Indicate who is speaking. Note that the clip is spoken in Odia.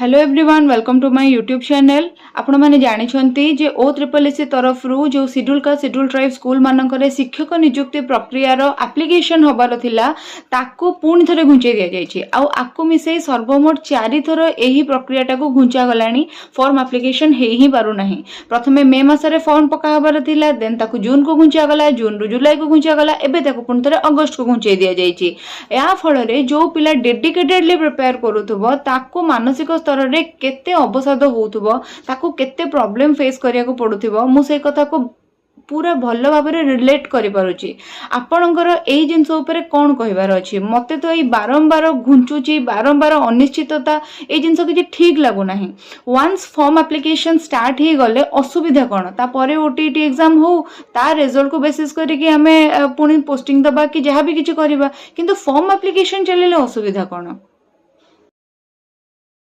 Speaker 1: Hello everyone, welcome to my YouTube channel. ଆପଣମାନେ ଜାଣିଛନ୍ତି ଯେ ଓ ଟ୍ରିପଲ୍ ଏସ୍ ସି ତରଫରୁ ଯେଉଁ ସିଡ୍ୟୁଲ୍ କାଷ୍ଟ, ସିଡ୍ୟୁଲ୍ ଟ୍ରାଇବ୍ ସ୍କୁଲମାନଙ୍କରେ ଶିକ୍ଷକ ନିଯୁକ୍ତି ପ୍ରକ୍ରିୟାର ଆପ୍ଲିକେସନ୍ ହେବାର ଥିଲା, ତାକୁ ପୁଣି ଥରେ ଘୁଞ୍ଚେଇ ଦିଆଯାଇଛି। ଆଉ ଆକୁ ମିଶାଇ ସର୍ବମୋଟ ଚାରିଥର ଏହି ପ୍ରକ୍ରିୟାଟାକୁ ଘୁଞ୍ଚାଗଲାଣି। ଫର୍ମ ଆପ୍ଲିକେସନ୍ ହେଇ ହିଁ ପାରୁନାହିଁ। ପ୍ରଥମେ ମେ ମାସରେ ଫର୍ମ ପକା ହେବାର ଥିଲା, ଦେନ୍ ତାକୁ ଜୁନ୍କୁ ଘୁଞ୍ଚାଗଲା, ଜୁନ୍ରୁ ଜୁଲାଇକୁ ଘୁଞ୍ଚାଗଲା, ଏବେ ତାକୁ ପୁଣି ଥରେ ଅଗଷ୍ଟକୁ ଘୁଞ୍ଚେଇ ଦିଆଯାଇଛି। ଏହା ଫଳରେ ଯେଉଁ ପିଲା ଡେଡିକେଟେଡଲି ପ୍ରିପେୟାର କରୁଥିବ, ତାକୁ ମାନସିକ ସ୍ତରରେ କେତେ ଅବସାଦ ହେଉଥିବ, ତାକୁ କେତେ ପ୍ରୋବ୍ଲେମ ଫେସ୍ କରିବାକୁ ପଡୁଥିବ, ମୁଁ ସେଇ କଥାକୁ ପୁରା ଭଲ ଭାବରେ ରିଲେଟ୍ କରିପାରୁଛି। ଆପଣଙ୍କର ଏଇ ଜିନିଷ ଉପରେ କ'ଣ କହିବାର ଅଛି? ମୋତେ ତ ଏଇ ବାରମ୍ବାର ଘୁଞ୍ଚୁଛି, ବାରମ୍ବାର ଅନିଶ୍ଚିତତା, ଏଇ ଜିନିଷ କିଛି ଠିକ୍ ଲାଗୁନାହିଁ। ୱାନ୍ସ ଫର୍ମ ଆପ୍ଲିକେସନ୍ ଷ୍ଟାର୍ଟ ହେଇଗଲେ ଅସୁବିଧା କ'ଣ? ତାପରେ ଓଟିଇଟି ଏକ୍ଜାମ୍ ହଉ, ତା ରେଜଲ୍ଟକୁ ବେସିସ୍ କରିକି ଆମେ ପୁଣି ପୋଷ୍ଟିଂ ଦେବା କି ଯାହା ବି କିଛି କରିବା, କିନ୍ତୁ ଫର୍ମ ଆପ୍ଲିକେସନ୍ ଚାଲିଲେ ଅସୁବିଧା କ'ଣ?